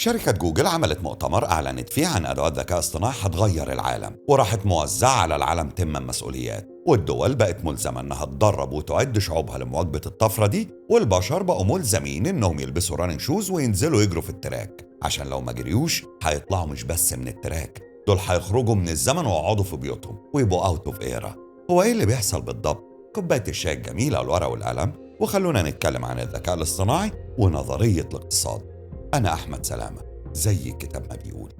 شركة جوجل عملت مؤتمر أعلنت فيه عن أدوات ذكاء اصطناعي هتغير العالم، وراحت موزعة على العالم تمام مسؤوليات، والدول بقت ملزمة إنها تدرب وتعد شعوبها لمواجهة الطفرة دي، والبشر بقوا ملزمين إنهم يلبسوا running shoes وينزلوا يجروا في ال track، عشان لو ما جريوش هيطلعوا مش بس من ال track، دول هيخرجوا من الزمن ويقعدوا في بيوتهم ويبقوا out of era. هو إيه اللي بيحصل بالضبط؟ كوباية الشاي الجميلة والورقة والقلم، وخلونا نتكلم عن الذكاء الاصطناعي ونظرية الاقتصاد. أنا أحمد سلامة، زي الكتاب ما بيقول.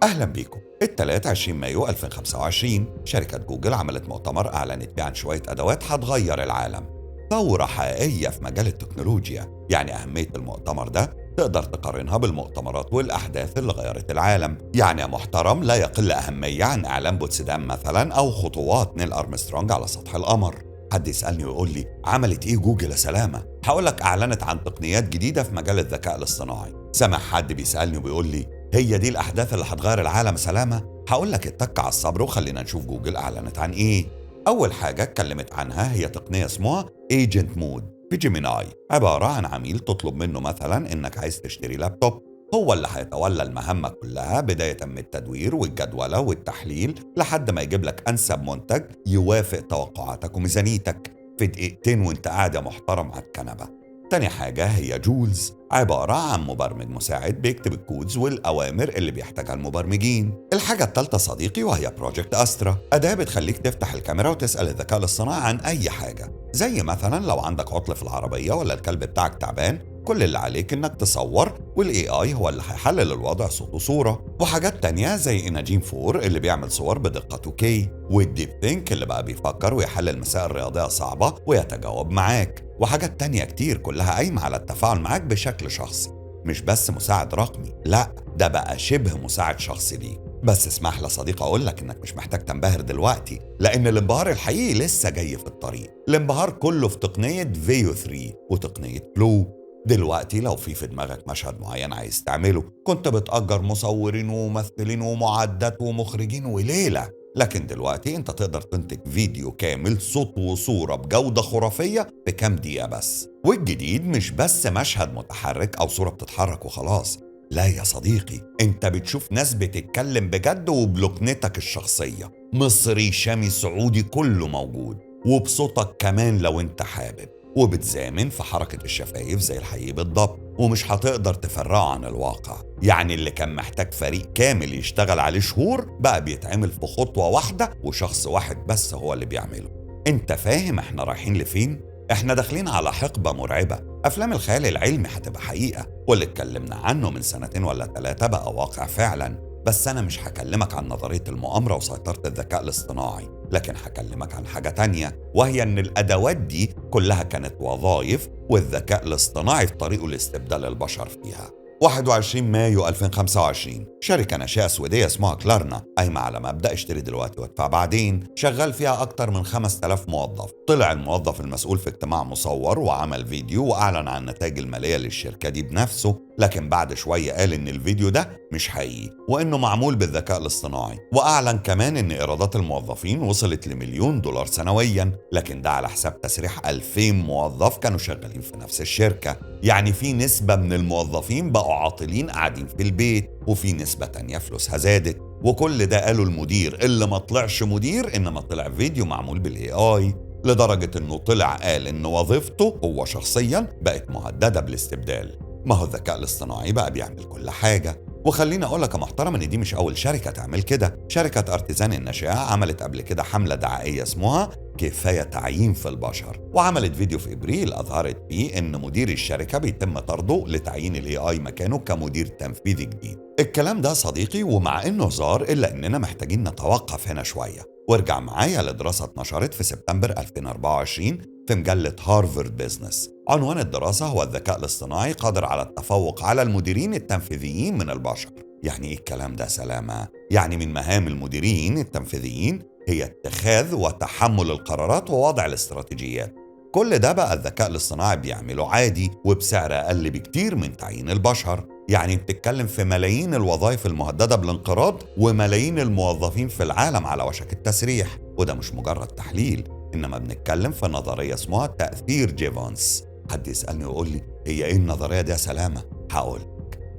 أهلا بيكم. الثلاثاء 20 مايو 2025 شركة جوجل عملت مؤتمر أعلنت فيه عن شوية أدوات هتغير العالم، ثورة حقيقية في مجال التكنولوجيا. يعني أهمية المؤتمر ده تقدر تقارنها بالمؤتمرات والأحداث اللي غيرت العالم. يعني يا محترم لا يقل أهمية عن إعلان بوتسدام مثلا أو خطوات نيل أرمسترونج على سطح القمر. حد يسألني ويقول لي عملت إيه جوجل يا سلامة؟ هقول لك أعلنت عن تقنيات جديدة في مجال الذكاء الاصطناعي. سمع حد بيسألني وبيقول لي هي دي الأحداث اللي هتغير العالم سلامة؟ هقول لك اتك على الصبر وخلينا نشوف جوجل أعلنت عن إيه. أول حاجة اتكلمت عنها هي تقنية اسمها Agent Mode في Gemini، عبارة عن عميل تطلب منه مثلا إنك عايز تشتري لابتوب، هو اللي هيتولى المهمة كلها بداية من التدوير والجدولة والتحليل لحد ما يجيب لك أنسب منتج يوافق توقعاتك وميزانيتك في دقيقتين وانت قاعد يا محترم على الكنبة. تاني حاجة هي Jules، عبارة عن مبرمج مساعد بيكتب ال codes والأوامر اللي بيحتاجها المبرمجين. الحاجة التالتة صديقي وهي Project Astra، أداة بتخليك تفتح الكاميرا وتسأل الذكاء الاصطناعي عن أي حاجة، زي مثلا لو عندك عطل في العربية ولا الكلب بتاعك تعبان، كل اللي عليك انك تصور وال AI هو اللي هيحلل الوضع صوت وصوره. وحاجات تانية زي Imagen 4 اللي بيعمل صور بدقة 2K، وال DeepThink اللي بقى بيفكر ويحلل مسائل رياضية صعبة ويتجاوب معاك، وحاجات تانية كتير كلها قايمة على التفاعل معاك بشكل شخصي، مش بس مساعد رقمي، لا ده بقى شبه مساعد شخصي ليك. بس اسمح لي صديق اقول لك انك مش محتاج تنبهر دلوقتي، لان الانبهار الحقيقي لسه جاي في الطريق. الانبهار كله في تقنية Veo 3 وتقنية Flow. دلوقتي لو في دماغك مشهد معين عايز تعمله، كنت بتأجر مصورين وممثلين ومعدات ومخرجين وليلة، لكن دلوقتي انت تقدر تنتج فيديو كامل صوت وصورة بجودة خرافية في كام دقيقة بس. والجديد مش بس مشهد متحرك أو صورة بتتحرك وخلاص، لا يا صديقي، انت بتشوف ناس بتتكلم بجد وبلكنتك الشخصية، مصري شامي سعودي كله موجود، وبصوتك كمان لو انت حابب، وبتزامن في حركة الشفايف زي الحقيقي بالضبط، ومش هتقدر تفرقه عن الواقع. يعني اللي كان محتاج فريق كامل يشتغل عليه شهور بقى بيتعمل في خطوة واحدة وشخص واحد بس هو اللي بيعمله. انت فاهم احنا رايحين لفين؟ احنا داخلين على حقبة مرعبة، أفلام الخيال العلمي هتبقى حقيقة، واللي اتكلمنا عنه من 2 ولا 3 بقى واقع فعلا. بس أنا مش هكلمك عن نظرية المؤامرة وسيطرة الذكاء الاصطناعي، لكن هكلمك عن حاجة تانية، وهي أن الأدوات دي كلها كانت وظائف والذكاء الاصطناعي في طريقه لاستبدال البشر فيها. 21 مايو 2025 شركة ناشئة سويدية اسمها كلارنا، قايمة على مبدأ اشتري دلوقتي وادفع بعدين، شغال فيها أكتر من 5000 موظف. طلع الموظف المسؤول في اجتماع مصور وعمل فيديو وأعلن عن النتائج المالية للشركة دي بنفسه، لكن بعد شوية قال إن الفيديو ده مش حقيقي وإنه معمول بالذكاء الاصطناعي، وأعلن كمان إن إيرادات الموظفين وصلت ل$1,000,000 سنويا، لكن ده على حساب تسريح 2000 موظف كانوا شغالين في نفس الشركة. يعني في نسبة من الموظفين بقوا عاطلين قاعدين في البيت، وفي نسبة تانية فلوسها زادت، وكل ده قاله المدير اللي ما طلعش مدير، إنما طلع فيديو معمول بال AI، لدرجة إنه طلع قال إن وظيفته هو شخصيا بقت مهددة بالاستبدال. ما هو الذكاء الاصطناعي بقى بيعمل كل حاجة. وخليني أقول لك يا محترم إن دي مش أول شركة تعمل كده. شركة أرتيزان الناشئة عملت قبل كده حملة دعائية اسمها كفاية تعيين في البشر، وعملت فيديو في إبريل أظهرت فيه إن مدير الشركة بيتم طرده لتعيين ال AI مكانه كمدير تنفيذي جديد. الكلام ده صديقي ومع إنه هزار إلا إننا محتاجين نتوقف هنا شوية، وارجع معايا لدراسة اتنشرت في سبتمبر 2024 في مجلة Harvard Business. عنوان الدراسة هو الذكاء الاصطناعي قادر على التفوق على المديرين التنفيذيين من البشر. يعني ايه الكلام ده سلامة؟ يعني من مهام المديرين التنفيذيين هي اتخاذ وتحمل القرارات ووضع الاستراتيجيات. كل ده بقى الذكاء الاصطناعي بيعمله عادي وبسعر أقل بكتير من تعيين البشر. يعني بتتكلم في ملايين الوظائف المهددة بالانقراض وملايين الموظفين في العالم على وشك التسريح. وده مش مجرد تحليل، إنما بنتكلم في نظرية اسمها تأثير جيفونس. حد يسألني ويقول لي هي إيه النظرية دي يا سلامة؟ هقول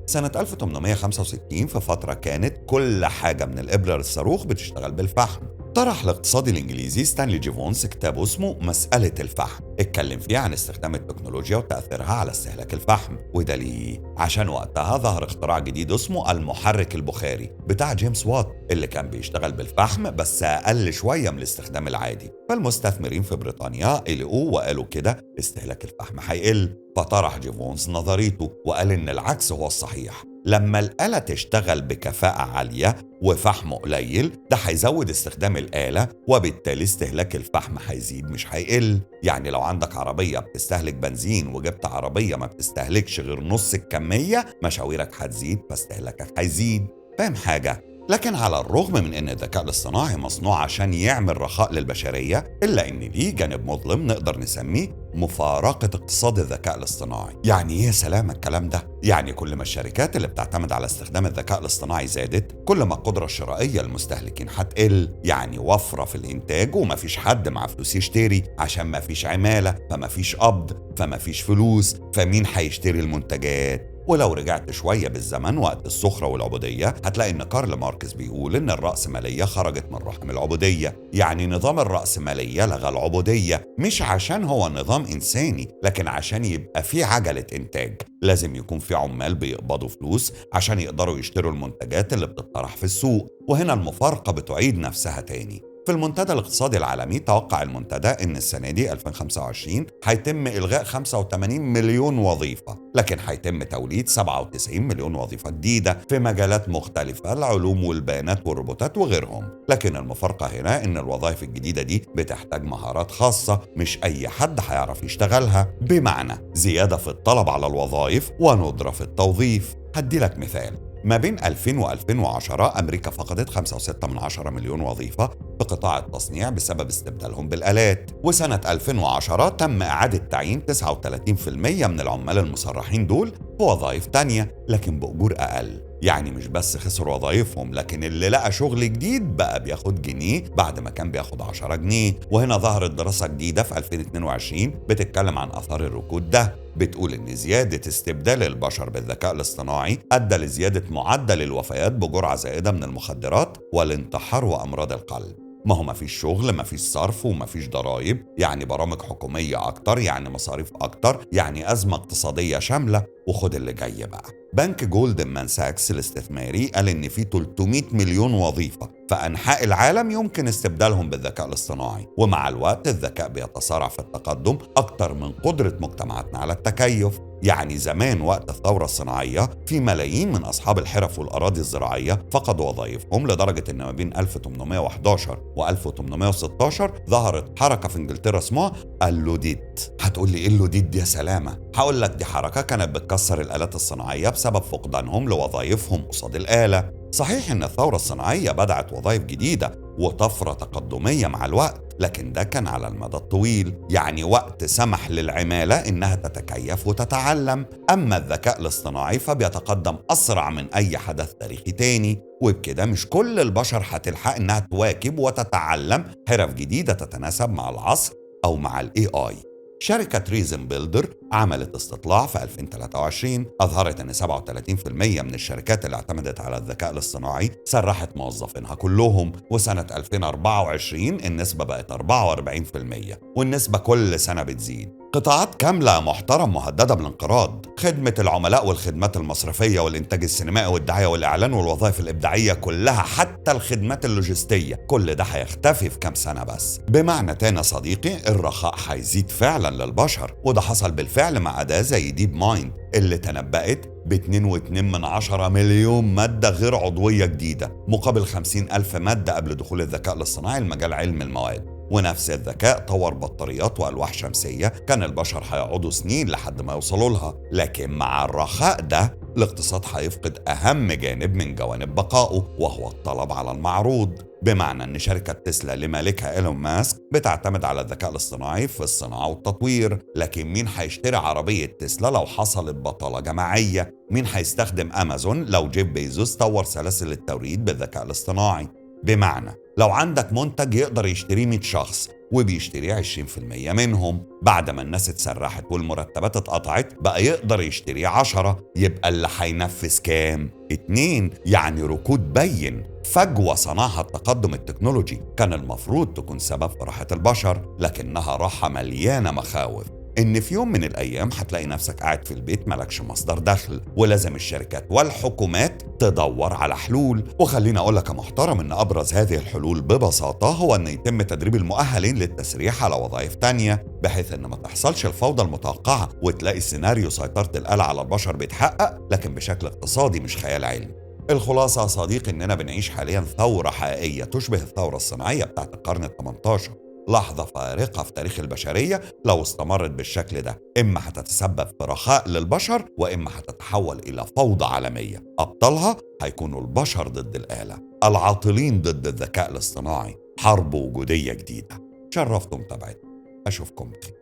سنة 1865 في فترة كانت كل حاجة من الإبرة للصاروخ بتشتغل بالفحم. طرح الاقتصادي الإنجليزي ستانلي جيفونس كتابه اسمه مسألة الفحم، اتكلم فيه عن استخدام التكنولوجيا وتأثيرها على استهلاك الفحم. وده ليه؟ عشان وقتها ظهر اختراع جديد اسمه المحرك البخاري بتاع جيمس وات، اللي كان بيشتغل بالفحم بس أقل شوية من الاستخدام العادي. فالمستثمرين في بريطانيا قلقوا وقالوا كده استهلاك الفحم هيقل. فطرح جيفونس نظريته وقال إن العكس هو الصحيح، لما الآلة تشتغل بكفاءة عالية وفحم قليل ده هيزود استخدام الآلة، وبالتالي استهلاك الفحم هيزيد مش هيقل. يعني لو عندك عربية بتستهلك بنزين وجبت عربية ما بتستهلكش غير نص الكمية، مشاويرك هتزيد فاستهلاكك هيزيد. فاهم حاجة؟ لكن على الرغم من أن الذكاء الاصطناعي مصنوع عشان يعمل رخاء للبشرية، إلا أن ليه جانب مظلم نقدر نسميه مفارقة اقتصاد الذكاء الاصطناعي. يعني إيه يا سلام الكلام ده؟ يعني كل ما الشركات اللي بتعتمد على استخدام الذكاء الاصطناعي زادت، كل ما القدرة الشرائية للمستهلكين هتقل. يعني وفرة في الإنتاج ومفيش حد مع فلوس يشتري، عشان مفيش عمالة فمفيش قبض فمفيش فلوس، فمين هيشتري المنتجات؟ ولو رجعت شوية بالزمن وقت السخرة والعبودية هتلاقي إن كارل ماركس بيقول إن الرأسمالية خرجت من رحم العبودية. يعني نظام الرأسمالية لغى العبودية، مش عشان هو نظام إنساني، لكن عشان يبقى في عجلة إنتاج لازم يكون في عمال بيقبضوا فلوس عشان يقدروا يشتروا المنتجات اللي بتطرح في السوق. وهنا المفارقة بتعيد نفسها تاني. في المنتدى الاقتصادي العالمي توقع المنتدى إن السنة دي 2025 هيتم إلغاء 85 مليون وظيفة، لكن هيتم توليد 97 مليون وظيفة جديدة في مجالات مختلفة، العلوم والبيانات والروبوتات وغيرهم. لكن المفارقة هنا إن الوظائف الجديدة دي بتحتاج مهارات خاصة مش أي حد هيعرف يشتغلها، بمعنى زيادة في الطلب على الوظائف وندرة في التوظيف. هدي لك مثال، ما بين 2000 و2010 أمريكا فقدت 5.6 مليون وظيفة في قطاع التصنيع بسبب استبدالهم بالآلات، وسنة 2010 تم إعادة تعيين 39% من العمال المسرحين دول بوظائف تانية لكن بأجور أقل. يعني مش بس خسروا وظائفهم، لكن اللي لقى شغل جديد بقى بياخد جنيه بعد ما كان بياخد 10 جنيه. وهنا ظهرت دراسة جديدة في 2022 بتتكلم عن آثار الركود ده، بتقول إن زيادة استبدال البشر بالذكاء الاصطناعي أدى لزيادة معدل الوفيات بجرعة زائدة من المخدرات والانتحار وأمراض القلب. ما هو مفيش شغل، مفيش صرف، ومفيش ضرائب، يعني برامج حكومية أكتر، يعني مصاريف أكتر، يعني أزمة اقتصادية شاملة. وخد اللي جاي بقى، بنك جولدمان ساكس الاستثماري قال إن في 300 مليون وظيفة في أنحاء العالم يمكن استبدالهم بالذكاء الاصطناعي، ومع الوقت الذكاء بيتسارع في التقدم أكتر من قدرة مجتمعاتنا على التكيف. يعني زمان وقت الثورة الصناعية في ملايين من أصحاب الحرف والأراضي الزراعية فقدوا وظائفهم، لدرجة إن ما بين 1811 و 1816 ظهرت حركة في إنجلترا اسمها اللوديت. هتقول لي إيه اللوديت دي يا سلامة؟ هقول لك دي حركة كانت بتكسر الآلات الصناعية بسبب فقدانهم لوظائفهم قصاد الآلة. صحيح إن الثورة الصناعية بدعت وظائف جديدة وطفرة تقدمية مع الوقت، لكن ده كان على المدى الطويل، يعني وقت سمح للعمالة إنها تتكيف وتتعلم. أما الذكاء الاصطناعي فبيتقدم أسرع من أي حدث تاريخي تاني، وبكده مش كل البشر هتلحق إنها تواكب وتتعلم حرف جديدة تتناسب مع العصر أو مع ال AI. شركة ريزن بيلدر عملت استطلاع في 2023 أظهرت أن 37% من الشركات اللي اعتمدت على الذكاء الاصطناعي سرحت موظفينها كلهم، وسنة 2024 النسبة بقت 44%، والنسبة كل سنة بتزيد. قطاعات كاملة محترم مهددة بالانقراض، خدمة العملاء والخدمات المصرفية والإنتاج السينمائي والدعاية والإعلان والوظائف الإبداعية كلها، حتى الخدمات اللوجستية، كل ده هيختفي في كام سنة بس. بمعنى تاني صديقي، الرخاء هيزيد فعلا للبشر، وده حصل بالفعل مع أداة زي ديب مايند اللي تنبأت ب 2.2 مليون مادة غير عضوية جديدة مقابل 50 ألف مادة قبل دخول الذكاء الاصطناعي لمجال علم المواد. ونفس الذكاء طور بطاريات وألواح شمسية كان البشر هيقعدوا سنين لحد ما يوصلوا لها. لكن مع الرخاء ده الاقتصاد هيفقد أهم جانب من جوانب بقائه، وهو الطلب على المعروض. بمعنى أن شركة تسلا لمالكها إيلون ماسك بتعتمد على الذكاء الاصطناعي في الصناعة والتطوير، لكن مين هيشتري عربية تسلا لو حصلت بطالة جماعية؟ مين هيستخدم أمازون لو جيف بيزوس طور سلاسل التوريد بالذكاء الاصطناعي؟ بمعنى لو عندك منتج يقدر يشتريه 100 شخص، وبيشتري 20% منهم. بعد ما الناس اتسرحت والمرتبات اتقطعت بقى يقدر يشتري 10، يبقى اللي هينفذ كام؟ 2. يعني ركود بين، فجوة صنعها التقدم التكنولوجي كان المفروض تكون سبب في راحة البشر، لكنها راحة مليانة مخاوف. إن في يوم من الأيام هتلاقي نفسك قاعد في البيت مالكش مصدر دخل، ولازم الشركات والحكومات تدور على حلول. وخليني أقول لك يا محترم إن أبرز هذه الحلول ببساطة هو إن يتم تدريب المؤهلين للتسريح على وظائف تانية، بحيث إن ما تحصلش الفوضى المتوقعة وتلاقي سيناريو سيطرة الآلة على البشر بيتحقق، لكن بشكل اقتصادي مش خيال علمي. الخلاصة يا صديقي إننا بنعيش حاليا ثورة حقيقية تشبه الثورة الصناعية بتاعت القرن ال18، لحظة فارقة في تاريخ البشرية. لو استمرت بالشكل ده إما هتتسبب في رخاء للبشر، وإما هتتحول إلى فوضى عالمية أبطالها هيكونوا البشر ضد الآلة، العاطلين ضد الذكاء الاصطناعي، حرب وجودية جديدة. شرفتم متابعتكم، أشوفكم بخير.